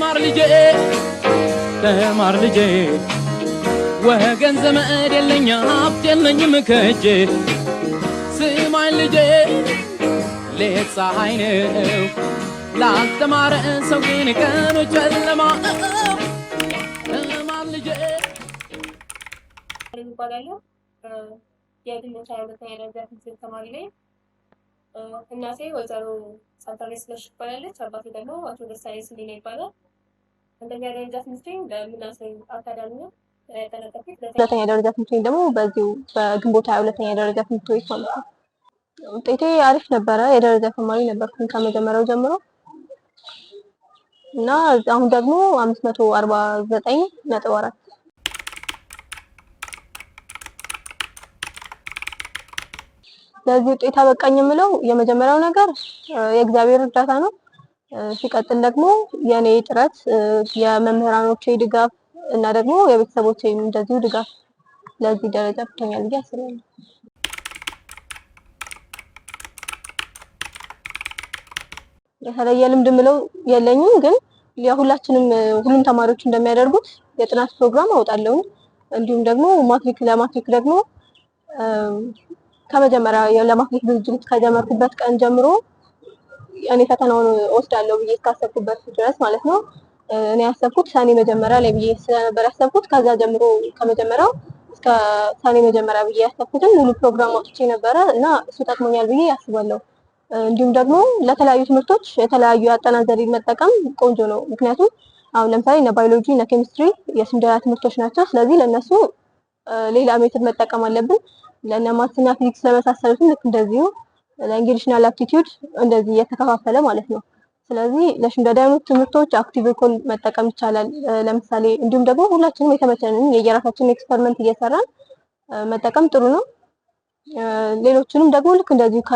ተማር ልጄ፣ ተማር ልጄ፣ ወገን ዘመድ የለኝ፣ ሀብት የለኝም ከእጄ። ስማኝ ልጄ፣ ሌት ፀሐይ ነው፣ ላልተማረ ሰው ግን ቀኑ ጨለማ ነው። ተማር ልጄ። እባላለሁ። የግንቦት 22ኛ ደረጃ ትምህርት ቤት ተማሪ ነኝ። እናቴ ወይዘሮ ሳንታሬ ስለሽ ትባላለች። አባቴ ደግሞ አቶ ደሳለኝ ስሜነ ይባላል። አንደኛ ደረጃ ትምህርቴን በምናሴ አካዳሚ ነው ያጠናቀቅኩት። ሁለተኛ ደረጃ ትምህርቴን ደግሞ በዚሁ በግንቦት 22ኛ ደረጃ ትምህርት ቤት ማለት ነው። ውጤቴ አሪፍ ነበረ። የደረጃ ተማሪ ነበርኩኝ ከመጀመሪያው ጀምሮ እና አሁን ደግሞ 549.4። ለዚህ ውጤት አበቃኝ የምለው የመጀመሪያው ነገር የእግዚአብሔር እርዳታ ነው። ሲቀጥል ደግሞ የኔ ጥረት፣ የመምህራኖቼ ድጋፍ እና ደግሞ የቤተሰቦቼ እንደዚሁ ድጋፍ ለዚህ ደረጃ አብቅቶኛል ብዬ አስባለሁ። የተለየ ልምድ ምለው የለኝም፣ ግን የሁላችንም ሁሉም ተማሪዎች እንደሚያደርጉት የጥናት ፕሮግራም አወጣለሁ። እንዲሁም ደግሞ ማትሪክ ለማትሪክ ደግሞ ከመጀመሪያ ለማትሪክ ዝግጅት ከጀመርኩበት ቀን ጀምሮ እኔ ፈተናውን እወስዳለሁ ብዬ እስካሰብኩበት ድረስ ማለት ነው። እኔ ያሰብኩት ሰኔ መጀመሪያ ላይ ብዬ ስለነበር ያሰብኩት፣ ከዛ ጀምሮ ከመጀመሪያው እስከ ሰኔ መጀመሪያ ብዬ ያሰብኩትን ሙሉ ፕሮግራም አውጥቼ ነበረ እና እሱ ጠቅሞኛል ብዬ አስባለሁ። እንዲሁም ደግሞ ለተለያዩ ትምህርቶች የተለያዩ የአጠናን ዘዴ መጠቀም ቆንጆ ነው። ምክንያቱም አሁን ለምሳሌ እነ ባዮሎጂ፣ እነ ኬሚስትሪ የሽምደዳ ትምህርቶች ናቸው። ስለዚህ ለእነሱ ሌላ method መጠቀም አለብን። ለእነ maths ና ፊዚክስ ለመሳሰሉትም ልክ እንደዚሁ፣ ለ English ና ለ aptitude እንደዚህ እየተከፋፈለ ማለት ነው። ስለዚህ ለሽምደዳ የሆኑት ትምህርቶች active recall መጠቀም ይቻላል። ለምሳሌ እንዲሁም ደግሞ ሁላችንም የተመቸንን የየራሳችንን experiment እየሰራን መጠቀም ጥሩ ነው። ሌሎችንም ደግሞ ልክ እንደዚሁ ከ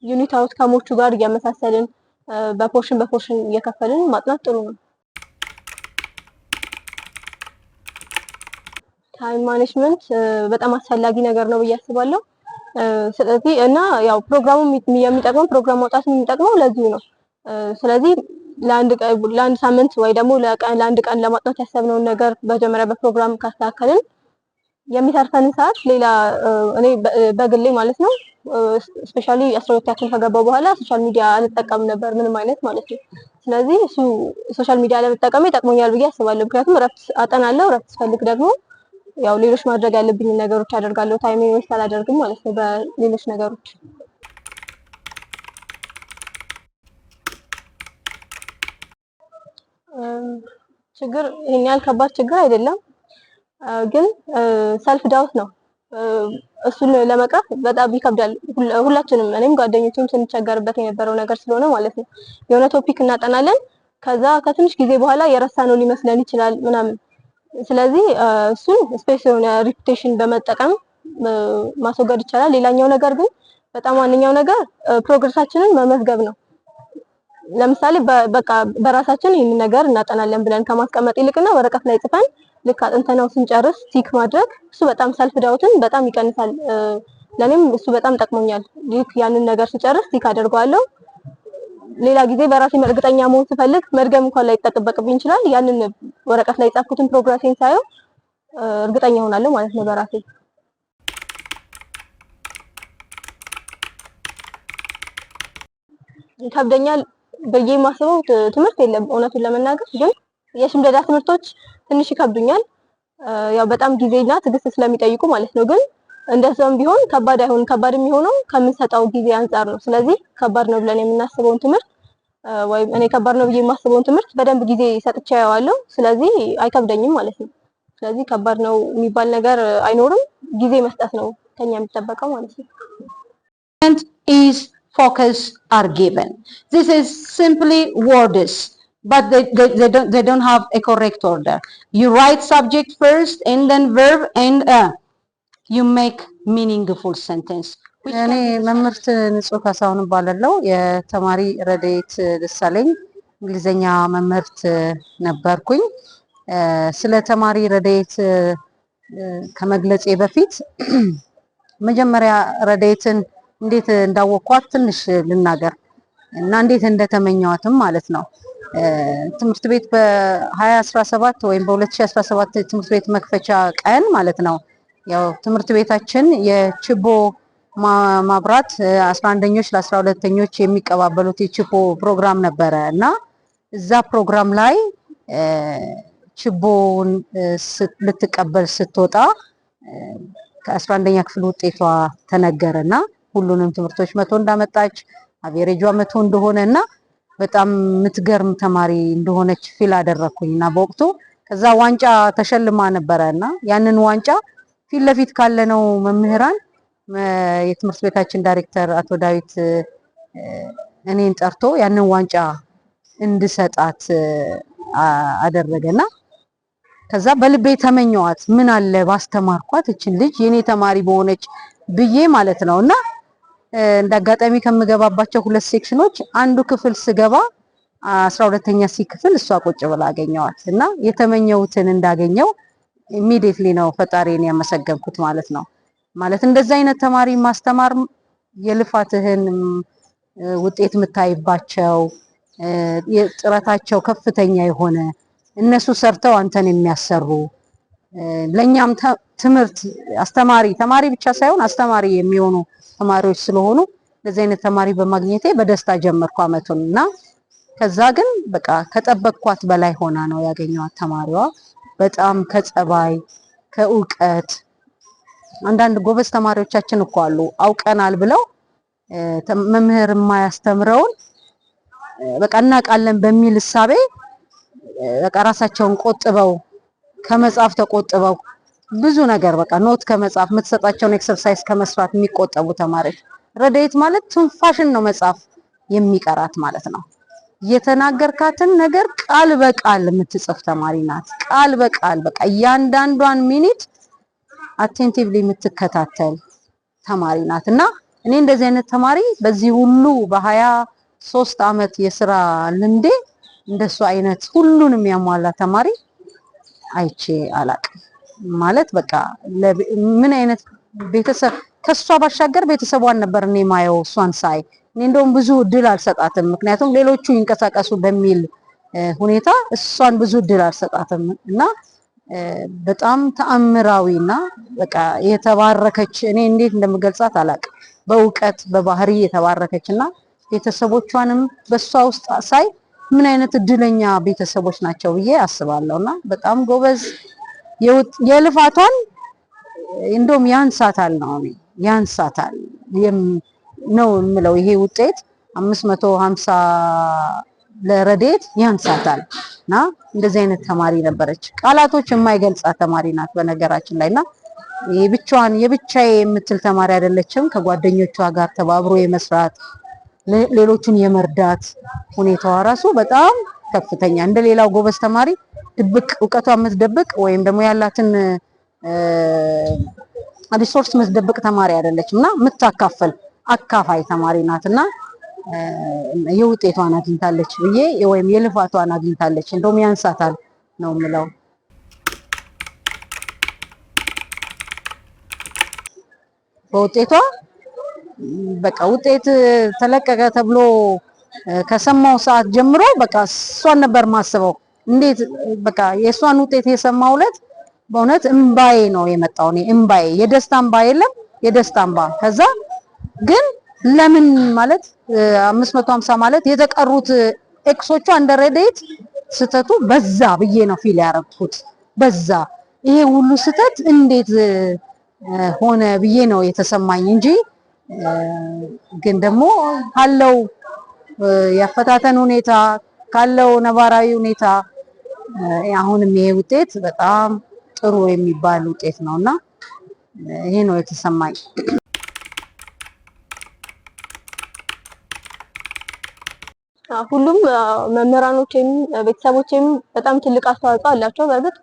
unit outcome ኦቹ ጋር እያመሳሰልን በ portion በ portion እየከፈልን ማጥናት ጥሩ ነው። Time management በጣም አስፈላጊ ነገር ነው ብዬ አስባለሁ። ስለዚህ እና ያው ፕሮግራሙ የሚጠቅመው፣ ፕሮግራም ማውጣት የሚጠቅመው ለዚሁ ነው። ስለዚህ ለአንድ ሳምንት ወይ ደግሞ ለአንድ ቀን ለማጥናት ያሰብነውን ነገር መጀመሪያ በፕሮግራም ካስተካከልን የሚተርፈንን ሰዓት ሌላ፣ እኔ በግሌ ማለት ነው፣ especially 12ኛ ክፍል ከገባሁ በኋላ social media አልጠቀምም ነበር ምንም አይነት ማለት ነው። ስለዚህ እሱ social media አለመጠቀሜ ጠቅሞኛል ብዬ አስባለሁ። ምክንያቱም እረፍት አጠናለሁ፣ እረፍት ስፈልግ ደግሞ ያው ሌሎች ማድረግ ያለብኝን ነገሮች አደርጋለሁ። Time ኤን waste አላደርግም ማለት ነው በሌሎች ነገሮች። ችግር ይሄን ያህል ከባድ ችግር አይደለም፣ ግን self doubt ነው። እሱን ለመቅረፍ በጣም ይከብዳል። ሁላችንም፣ እኔም ጓደኞቼም ስንቸገርበት የነበረው ነገር ስለሆነ ማለት ነው። የሆነ topic እናጠናለን፣ ከዛ ከትንሽ ጊዜ በኋላ የረሳነው ሊመስለን ይችላል ምናምን። ስለዚህ እሱን space የሆነ repetition በመጠቀም ማስወገድ ይቻላል። ሌላኛው ነገር ግን በጣም ዋነኛው ነገር progress ኣችንን መመዝገብ ነው። ለምሳሌ በቃ በራሳችን ይህንን ነገር እናጠናለን ብለን ከማስቀመጥ ይልቅና ወረቀት ላይ ጽፈን ልክ አጥንተነው ስንጨርስ tick ማድረግ፣ እሱ በጣም self doubt ን በጣም ይቀንሳል። ለኔም እሱ በጣም ጠቅሞኛል። ልክ ያንን ነገር ስጨርስ tick አደርገዋለሁ። ሌላ ጊዜ በራሴ እርግጠኛ መሆን ስፈልግ መድገም እንኳን ላይ ይጠበቅብኝ ይችላል። ያንን ወረቀት ላይ የጻፍኩትን progress ኤን ሳየው እርግጠኛ እሆናለሁ ማለት ነው በራሴ። ይከብደኛል ብዬ የማስበው ትምህርት የለም፣ እውነቱን ለመናገር ግን የሽምደዳ ትምህርቶች ትንሽ ይከብዱኛል። ያው በጣም ጊዜና ትዕግስት ስለሚጠይቁ ማለት ነው። ግን እንደዛም ቢሆን ከባድ አይሆንም። ከባድ የሚሆነው ከምንሰጠው ጊዜ አንጻር ነው። ስለዚህ ከባድ ነው ብለን የምናስበውን ትምህርት ወይም እኔ ከባድ ነው ብዬ የማስበውን ትምህርት በደንብ ጊዜ ሰጥቼ አየዋለሁ። ስለዚህ አይከብደኝም ማለት ነው። ስለዚህ ከባድ ነው የሚባል ነገር አይኖርም። ጊዜ መስጠት ነው ከኛ የሚጠበቀው ማለት ነው። Is focus are given. This is simply words, but they don't have a correct order. You write subject first and then verb and you make meaningful sentence. እኔ መምህርት ንጹህ ካሳሁን እባላለሁ። የተማሪ ረድኤት ደሳለኝ እንግሊዘኛ መምህርት ነበርኩኝ። ስለ ተማሪ ረድኤት ከመግለጼ በፊት መጀመሪያ ረድኤትን እንዴት እንዳወቅኳት ትንሽ ልናገር እና እንዴት እንደተመኘዋትም ማለት ነው። ትምህርት ቤት በ2017 ወይም በ2017 ትምህርት ቤት መክፈቻ ቀን ማለት ነው። ያው ትምህርት ቤታችን የችቦ ማብራት 11ኞች ለ12ኞች የሚቀባበሉት የችቦ ፕሮግራም ነበረ እና እዛ ፕሮግራም ላይ ችቦውን ልትቀበል ስትወጣ ከ11ኛ ክፍል ውጤቷ ተነገረ እና ሁሉንም ትምህርቶች 100 እንዳመጣች፣ average ዋ 100 እንደሆነ እና በጣም የምትገርም ተማሪ እንደሆነች feel አደረግኩኝ። እና በወቅቱ ከዛ ዋንጫ ተሸልማ ነበረ እና ያንን ዋንጫ ፊት ለፊት ካለነው መምህራን የትምህርት ቤታችን ዳይሬክተር አቶ ዳዊት እኔን ጠርቶ ያንን ዋንጫ እንድሰጣት አደረገና ከዛ በልቤ ተመኘዋት። ምን አለ ባስተማርኳት እችን ልጅ የኔ ተማሪ በሆነች ብዬ ማለት ነው። እና እንደ አጋጣሚ ከምገባባቸው ሁለት section ኖች አንዱ ክፍል ስገባ 12ኛ C ክፍል እሷ ቁጭ ብላ አገኘዋት እና የተመኘሁትን እንዳገኘው immediately ነው ፈጣሪን ያመሰገንኩት ማለት ነው። ማለት እንደዚህ አይነት ተማሪ ማስተማር የልፋትህን ውጤት የምታይባቸው፣ ጥረታቸው ከፍተኛ የሆነ፣ እነሱ ሰርተው አንተን የሚያሰሩ፣ ለእኛም ትምህርት አስተማሪ ተማሪ ብቻ ሳይሆን አስተማሪ የሚሆኑ ተማሪዎች ስለሆኑ እንደዚህ አይነት ተማሪ በማግኘቴ በደስታ ጀመርኩ አመቱን። እና ከዛ ግን በቃ ከጠበቅኳት በላይ ሆና ነው ያገኘኋት ተማሪዋ። በጣም ከጸባይ፣ ከእውቀት። አንዳንድ ጎበዝ ተማሪዎቻችን እኮ አሉ፣ አውቀናል ብለው መምህር የማያስተምረውን በቃ እናውቃለን በሚል እሳቤ በቃ ራሳቸውን ቆጥበው፣ ከመጻፍ ተቆጥበው፣ ብዙ ነገር በቃ note ከመጻፍ፣ የምትሰጣቸውን exercise ከመስራት የሚቆጠቡ ተማሪዎች። ረድኤት ማለት ትንፋሽን ነው መጻፍ የሚቀራት ማለት ነው። የተናገርካትን ነገር ቃል በቃል የምትጽፍ ተማሪ ናት። ቃል በቃል በቃ እያንዳንዷን minute attentively የምትከታተል ተማሪ ናት። እና እኔ እንደዚህ አይነት ተማሪ በዚህ ሁሉ በ23 አመት የስራ ልምዴ እንደሱ አይነት ሁሉንም ያሟላ ተማሪ አይቼ አላቅም። ማለት በቃ ምን አይነት ቤተሰብ፣ ከሷ ባሻገር ቤተሰቧን ነበር እኔ ማየው እሷን ሳይ። እኔ እንደውም ብዙ እድል አልሰጣትም፣ ምክንያቱም ሌሎቹ ይንቀሳቀሱ በሚል ሁኔታ እሷን ብዙ እድል አልሰጣትም። እና በጣም ተአምራዊና በቃ የተባረከች፣ እኔ እንዴት እንደምገልጻት አላቅም። በእውቀት በባህሪ የተባረከች እና ቤተሰቦቿንም በእሷ ውስጥ ሳይ ምን አይነት እድለኛ ቤተሰቦች ናቸው ብዬ አስባለሁ። እና በጣም ጎበዝ፣ የልፋቷን እንደውም ያንሳታል ነው፣ እኔ ያንሳታል ነው የምለው። ይሄ ውጤት 550 ለረድኤት ያንሳታል። እና እንደዚህ አይነት ተማሪ ነበረች። ቃላቶች የማይገልጻት ተማሪ ናት በነገራችን ላይ። እና የብቻዋን የብቻዬ የምትል ተማሪ አይደለችም። ከጓደኞቿ ጋር ተባብሮ የመስራት፣ ሌሎቹን የመርዳት ሁኔታዋ ራሱ በጣም ከፍተኛ። እንደ ሌላው ጎበዝ ተማሪ ድብቅ እውቀቷ የምትደብቅ ወይም ደግሞ ያላትን resource የምትደብቅ ተማሪ አይደለችም እና የምታካፍል አካፋይ ተማሪ ናት። እና የውጤቷን አግኝታለች ብዬ ወይም የልፋቷን አግኝታለች፣ እንደውም ያንሳታል ነው የምለው። በውጤቷ በቃ ውጤት ተለቀቀ ተብሎ ከሰማው ሰዓት ጀምሮ በቃ እሷን ነበር ማስበው። እንዴት በቃ የእሷን ውጤት የሰማው ዕለት በእውነት እምባዬ ነው የመጣው። እኔ እምባዬ የደስታ እምባ የለም፣ የደስታ እምባ። ከዛ ግን ለምን ማለት 550 ማለት የተቀሩት X ኦቹ እንደ ረድኤት ስህተቱ በዛ ብዬ ነው feel ያደረኩት። በዛ ይሄ ሁሉ ስህተት እንዴት ሆነ ብዬ ነው የተሰማኝ እንጂ ግን ደግሞ ካለው የአፈታተን ሁኔታ፣ ካለው ነባራዊ ሁኔታ አሁንም ይሄ ውጤት በጣም ጥሩ የሚባል ውጤት ነው እና ይሄ ነው የተሰማኝ። ሁሉም መምህራኖቼም ቤተሰቦቼም በጣም ትልቅ አስተዋጽኦ አላቸው። በእርግጥ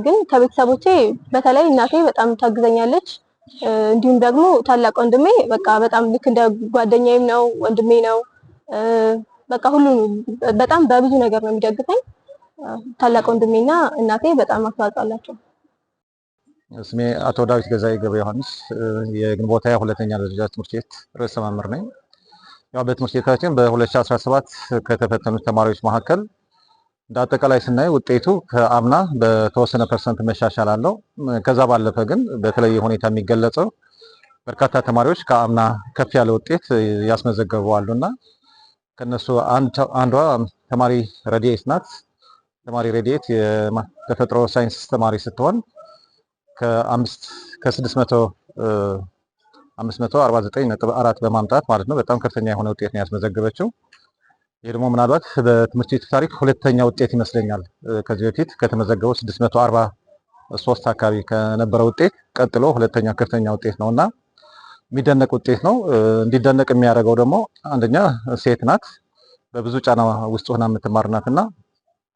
ግን ከቤተሰቦቼ በተለይ እናቴ በጣም ታግዘኛለች። እንዲሁም ደግሞ ታላቅ ወንድሜ በቃ በጣም ልክ እንደ ጓደኛዬም ነው፣ ወንድሜ ነው። በቃ ሁሉ በጣም በብዙ ነገር ነው የሚደግፈኝ። ታላቅ ወንድሜና እናቴ በጣም አስተዋጽኦ አላቸው። ስሜ አቶ ዳዊት ገዛኢ ገብረ ዮሐንስ፣ የግንቦት ሃያ ሁለተኛ ደረጃ ትምህርት ቤት ርዕሰ መምህር ነኝ። ያው በትምህርት ቤታችን በ2017 ከተፈተኑት ተማሪዎች መካከል እንደ አጠቃላይ ስናይ ውጤቱ ከአምና በተወሰነ percent መሻሻል አለው። ከዛ ባለፈ ግን በተለየ ሁኔታ የሚገለጸው በርካታ ተማሪዎች ከአምና ከፍ ያለ ውጤት ያስመዘገቡ አሉና ከነሱ አንዷ ተማሪ ረድኤት ናት። ተማሪ ረድኤት የተፈጥሮ ሳይንስ ተማሪ ስትሆን ከአምስት ከስድስት መቶ 549.4 በማምጣት ማለት ነው በጣም ከፍተኛ የሆነ ውጤት ነው ያስመዘገበችው። ይህ ደግሞ ምናልባት በትምህርት ቤቱ ታሪክ ሁለተኛ ውጤት ይመስለኛል። ከዚህ በፊት ከተመዘገበው 643 አካባቢ ከነበረ ውጤት ቀጥሎ ሁለተኛ ከፍተኛ ውጤት ነው እና የሚደነቅ ውጤት ነው። እንዲደነቅ የሚያደርገው ደግሞ አንደኛ ሴት ናት፣ በብዙ ጫና ውስጥ ሆና የምትማር ናት እና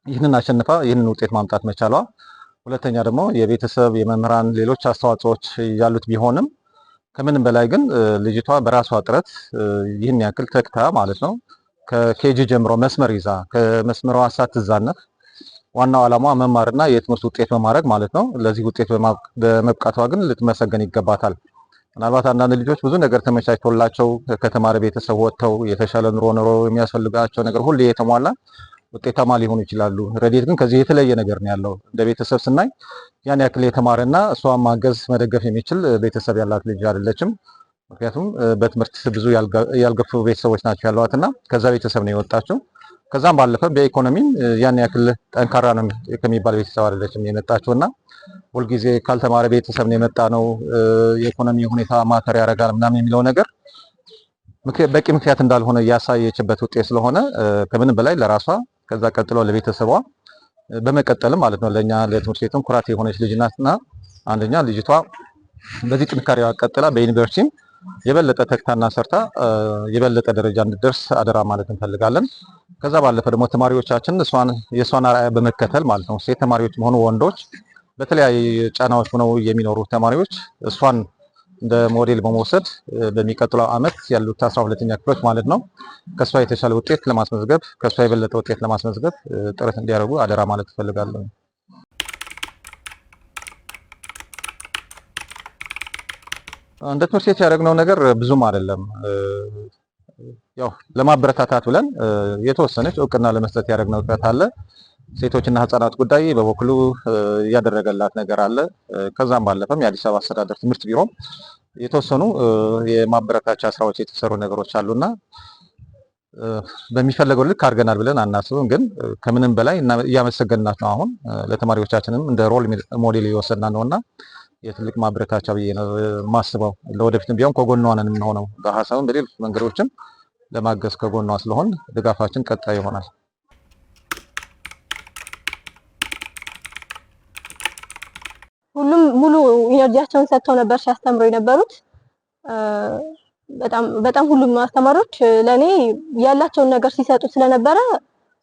ይህንን አሸንፋ ይህንን ውጤት ማምጣት መቻሏ፣ ሁለተኛ ደግሞ የቤተሰብ፣ የመምህራን፣ ሌሎች አስተዋጽኦዎች ያሉት ቢሆንም ከምንም በላይ ግን ልጅቷ በራሷ ጥረት ይህን ያክል ተግታ ማለት ነው ከ KG ጀምሮ መስመር ይዛ ከመስመሯ ሳትዛነፍ ዋናው ዓላማዋ መማርና የትምህርት ውጤት በማድረግ ማለት ነው። ለዚህ ውጤት በመብቃቷ ግን ልትመሰገን ይገባታል። ምናልባት አንዳንድ ልጆች ብዙ ነገር ተመቻችቶላቸው ከተማረ ቤተሰብ ወጥተው የተሻለ ኑሮ ኑሮ የሚያስፈልጋቸው ነገር ሁሉ የተሟላ ውጤታማ ሊሆኑ ይችላሉ። ረድኤት ግን ከዚህ የተለየ ነገር ነው ያለው። እንደ ቤተሰብ ስናይ ያን ያክል የተማረና እሷን ማገዝ መደገፍ የሚችል ቤተሰብ ያላት ልጅ አይደለችም። ምክንያቱም በትምህርት ብዙ ያልገፉ ቤተሰቦች ናቸው ያሏት እና ከዛ ቤተሰብ ነው የወጣችው። ከዛም ባለፈ በኢኮኖሚም ያን ያክል ጠንካራ ነው ከሚባል ቤተሰብ አይደለችም የመጣችው እና ሁልጊዜ ካልተማረ ቤተሰብ ነው የመጣ ነው፣ የኢኮኖሚ ሁኔታ matter ያደርጋል ምናምን የሚለው ነገር በቂ ምክንያት እንዳልሆነ ያሳየችበት ውጤት ስለሆነ ከምንም በላይ ለራሷ፣ ከዛ ቀጥሎ ለቤተሰቧ፣ በመቀጠልም ማለት ነው ለእኛ ለትምህርት ቤቱም ኩራት የሆነች ልጅ ናትና አንደኛ ልጅቷ በዚህ ጥንካሬዋ ቀጥላ በዩኒቨርሲቲም የበለጠ ተግታና ሰርታ የበለጠ ደረጃ እንድትደርስ አደራ ማለት እንፈልጋለን። ከዛ ባለፈ ደግሞ ተማሪዎቻችን የእሷን አርአያ በመከተል ማለት ነው ሴት ተማሪዎች ሆኑ ወንዶች በተለያዩ ጫናዎች ሆነው የሚኖሩ ተማሪዎች እሷን እንደ ሞዴል በመውሰድ በሚቀጥለው ዓመት ያሉት 12ኛ ክፍሎች ማለት ነው ከእሷ የተሻለ ውጤት ለማስመዝገብ፣ ከእሷ የበለጠ ውጤት ለማስመዝገብ ጥረት እንዲያደርጉ አደራ ማለት እፈልጋለሁ። እንደ ትምህርት ቤት ያደረግነው ነገር ብዙም አይደለም። ያው ለማበረታታት ብለን የተወሰነች እውቅና ለመስጠት ያደረግነው ጥረት አለ። ሴቶችና ህጻናት ጉዳይ በበኩሉ ያደረገላት ነገር አለ። ከዛም ባለፈም የአዲስ አበባ አስተዳደር ትምህርት ቢሮም የተወሰኑ የማበረታቻ ስራዎች የተሰሩ ነገሮች አሉና በሚፈለገው ልክ አድርገናል ብለን አናስብም። ግን ከምንም በላይ እያመሰገንናት ነው። አሁን ለተማሪዎቻችንም እንደ role model እየወሰድናት ነውና የትልቅ ማበረታቻ ብዬ ነው የማስበው። ለወደፊትም ቢሆን ከጎኗ ነን የምንሆነው፣ በሀሳብም በሌሎች መንገዶችም ለማገዝ ከጎኗ ስለሆን ድጋፋችን ቀጣይ ይሆናል። ሁሉም ሙሉ energy ያቸውን ሰጥተው ነበር ሲያስተምሩ የነበሩት። በጣም በጣም ሁሉም አስተማሪዎች ለኔ ያላቸውን ነገር ሲሰጡ ስለነበረ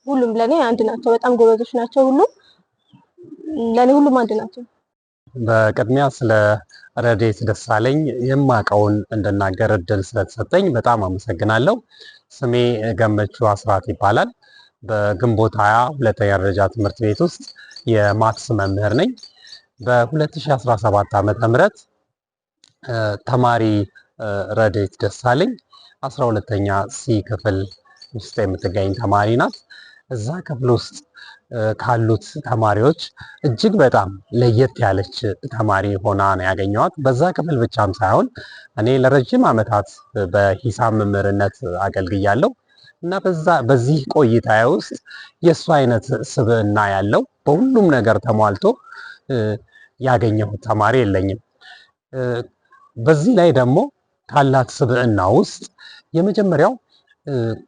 ሁሉም ለኔ አንድ ናቸው። በጣም ጎበዞች ናቸው። ሁሉም ለኔ ሁሉም አንድ ናቸው። በቅድሚያ ስለ ረድኤት ደሳለኝ የማውቀውን እንድናገር እድል ስለተሰጠኝ በጣም አመሰግናለሁ። ስሜ ገመቹ አስራት ይባላል። በግንቦት 20 ሁለተኛ ደረጃ ትምህርት ቤት ውስጥ የ maths መምህር ነኝ። በ2017 ዓ.ም. ተማሪ ረድኤት ደሳለኝ 12ኛ C ክፍል ውስጥ የምትገኝ ተማሪ ናት። እዛ ክፍል ውስጥ ካሉት ተማሪዎች እጅግ በጣም ለየት ያለች ተማሪ ሆና ነው ያገኘኋት። በዛ ክፍል ብቻም ሳይሆን እኔ ለረጅም ዓመታት በሂሳብ መምህርነት አገልግያለሁ እና በዚህ ቆይታዬ ውስጥ የእሱ አይነት ስብዕና ያለው በሁሉም ነገር ተሟልቶ ያገኘሁት ተማሪ የለኝም። በዚህ ላይ ደግሞ ካላት ስብዕና ውስጥ የመጀመሪያው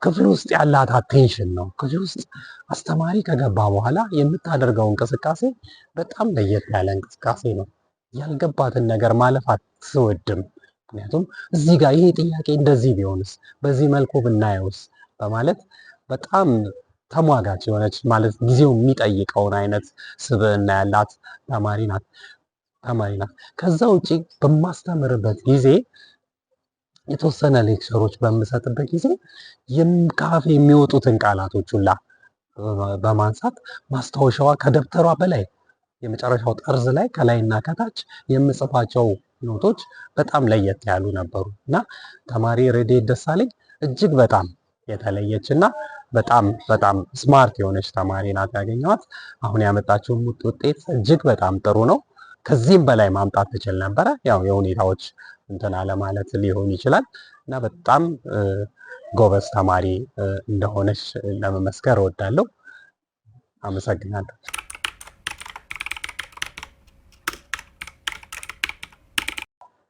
ክፍል ውስጥ ያላት attention ነው። ክፍል ውስጥ አስተማሪ ከገባ በኋላ የምታደርገው እንቅስቃሴ በጣም ለየት ያለ እንቅስቃሴ ነው። ያልገባትን ነገር ማለፍ አትወድም። ምክንያቱም እዚህ ጋር ይሄ ጥያቄ እንደዚህ ቢሆንስ፣ በዚህ መልኩ ብናየውስ በማለት በጣም ተሟጋች የሆነች፣ ማለት ጊዜው የሚጠይቀውን አይነት ስብዕና ያላት ተማሪ ናት። ከዛ ውጪ በማስተምርበት ጊዜ፣ የተወሰነ lecture ኦች በምሰጥበት ጊዜ ከአፌ የሚወጡትን ቃላቶች ሁላ በማንሳት ማስታወሻዋ ከደብተሯ በላይ የመጨረሻው ጠርዝ ላይ ከላይና ከታች የምጽፋቸው note ኦች በጣም ለየት ያሉ ነበሩ እና ተማሪ ረድኤት ደሳለኝ እጅግ በጣም የተለየች እና በጣም በጣም smart የሆነች ተማሪ ናት ያገኘኋት። አሁን ያመጣችውን ውጤት እጅግ በጣም ጥሩ ነው። ከዚህም በላይ ማምጣት ትችል ነበረ። ያው የሁኔታዎች እንትን አለማለት ሊሆን ይችላል እና በጣም ጎበዝ ተማሪ እንደሆነች ለመመስከር እወዳለሁ። አመሰግናለሁ።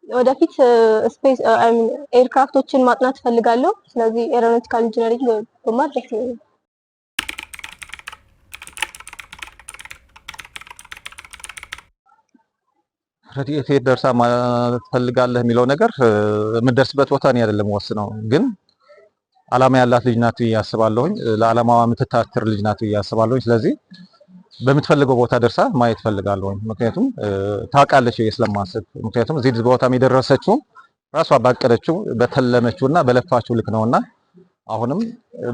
ወደፊት space aircraft ኦችን ማጥናት እፈልጋለሁ። ስለዚህ aeronautical engineering ብማር ደስ ይለኛል። ረድኤት የት ደርሳ ትፈልጋለህ የሚለው ነገር የምትደርስበት ቦታ እኔ አይደለም ወስነው፣ ግን አላማ ያላት ልጅ ናት ብዬ አስባለሁኝ። ለአላማዋ የምትታትር ልጅ ናት ብዬ አስባለሁኝ። ስለዚህ በምትፈልገው ቦታ ደርሳ ማየት ፈልጋለሁኝ። ምክንያቱም ታውቃለች ብዬ ስለማስብ፣ ምክንያቱም እዚህ ቦታ የደረሰችው ራሷ ባቀደችው በተለመችውና በለፋችው ልክ ነውና አሁንም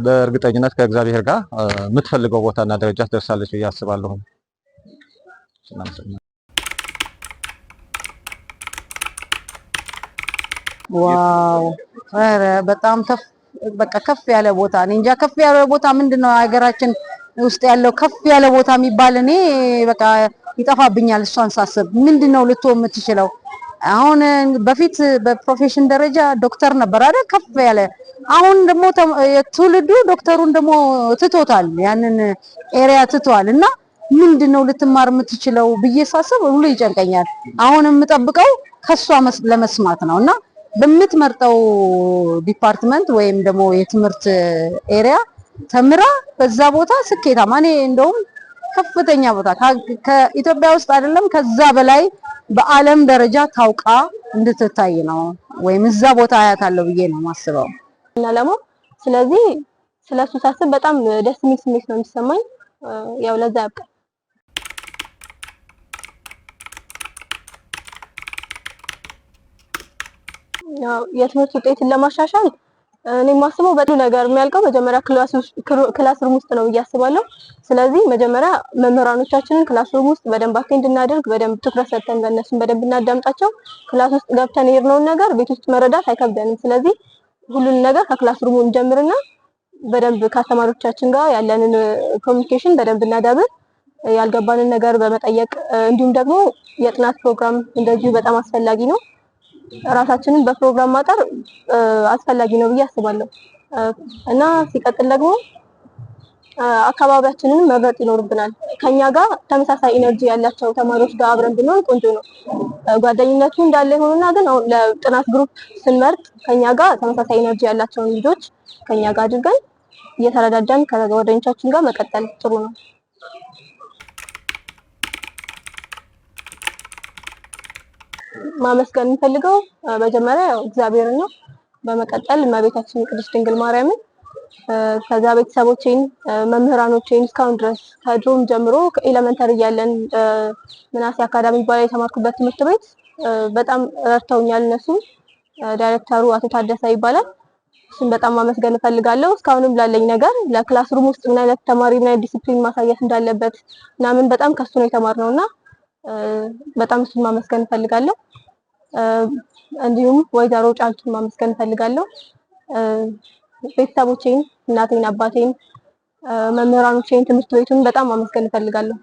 በእርግጠኝነት ከእግዚአብሔር ጋር የምትፈልገው ቦታና ደረጃ ትደርሳለች ብዬ አስባለሁኝ። Wow! ኧረ በጣም ከፍ በቃ ከፍ ያለ ቦታ እኔ እንጃ። ከፍ ያለ ቦታ ምንድን ነው ሀገራችን ውስጥ ያለው ከፍ ያለ ቦታ የሚባል እኔ በቃ ይጠፋብኛል። እሷን ሳስብ ምንድን ነው ልትሆን የምትችለው? አሁን በፊት በ profession ደረጃ ዶክተር ነበር አይደል? ከፍ ያለ። አሁን ደግሞ ትውልዱ ዶክተሩን ደግሞ ትቶታል፣ ያንን area ትቷል። እና ምንድን ነው ልትማር የምትችለው ብዬ ሳስብ ሁሉ ይጨንቀኛል። አሁን የምጠብቀው ከሷ ለመስማት ነው እና በምትመርጠው department ወይም ደግሞ የትምህርት area ተምራ በዛ ቦታ ስኬታማ፣ እኔ እንደውም ከፍተኛ ቦታ ከኢትዮጵያ ውስጥ አይደለም ከዛ በላይ በዓለም ደረጃ ታውቃ እንድትታይ ነው ወይም እዛ ቦታ አያታለሁ ብዬ ነው የማስበው። እና ደግሞ ስለዚህ ስለሱ ሳስብ በጣም ደስ የሚል ስሜት ነው የሚሰማኝ። ያው ለዛ ያብቃል። ያው የትምህርት ውጤትን ለማሻሻል እኔ የማስበው በጥሩ ነገር የሚያልቀው መጀመሪያ classroom ውስጥ ነው ብዬ አስባለሁ። ስለዚህ መጀመሪያ መምህራኖቻችንን classroom ውስጥ በደንብ attend እናደርግ፣ በደንብ ትኩረት ሰጥተን በእነሱን በደንብ እናዳምጣቸው። Class ውስጥ ገብተን የሄድነውን ነገር ቤት ውስጥ መረዳት አይከብደንም። ስለዚህ ሁሉን ነገር ከ classroom ኡ እንጀምርና በደንብ ከአስተማሪዎቻችን ጋር ያለንን communication በደንብ እናዳብር። ያልገባንን ነገር በመጠየቅ፣ እንዲሁም ደግሞ የጥናት ፕሮግራም እንደዚሁ በጣም አስፈላጊ ነው። ራሳችንን በፕሮግራም ማጠር አስፈላጊ ነው ብዬ አስባለሁ። እና ሲቀጥል ደግሞ አካባቢያችንን መምረጥ ይኖርብናል። ከኛ ጋር ተመሳሳይ energy ያላቸው ተማሪዎች ጋር አብረን ብንሆን ቆንጆ ነው። ጓደኝነቱ እንዳለ ይሆንና ግን አሁን ለጥናት group ስንመርጥ ከኛ ጋር ተመሳሳይ energy ያላቸውን ልጆች ከኛ ጋር አድርገን እየተረዳዳን ከጓደኞቻችን ጋር መቀጠል ጥሩ ነው። ማመስገን የምፈልገው መጀመሪያ ያው እግዚአብሔርን ነው። በመቀጠል እመቤታችን ቅድስት ድንግል ማርያምን፣ ከዛ ቤተሰቦቼን፣ መምህራኖቼን እስካሁን ድረስ ከድሮም ጀምሮ ከ elementary እያለን ምናሴ አካዳሚ ይባላል የተማርኩበት ትምህርት ቤት፣ በጣም ረድተውኛል። እነሱም ዳይሬክተሩ አቶ ታደሰ ይባላል። እሱን በጣም ማመስገን እፈልጋለሁ። እስካሁንም ላለኝ ነገር ለ classroom ውስጥ ምን አይነት ተማሪ ምን አይነት ዲሲፕሊን ማሳየት እንዳለበት ምናምን በጣም ከሱ ነው የተማርነው እና በጣም እሱን ማመስገን እፈልጋለሁ። እንዲሁም ወይዘሮ ጫልቱን ማመስገን እፈልጋለሁ። ቤተሰቦቼን፣ እናቴን፣ አባቴን፣ መምህራኖቼን፣ ትምህርት ቤቱን በጣም ማመስገን እፈልጋለሁ።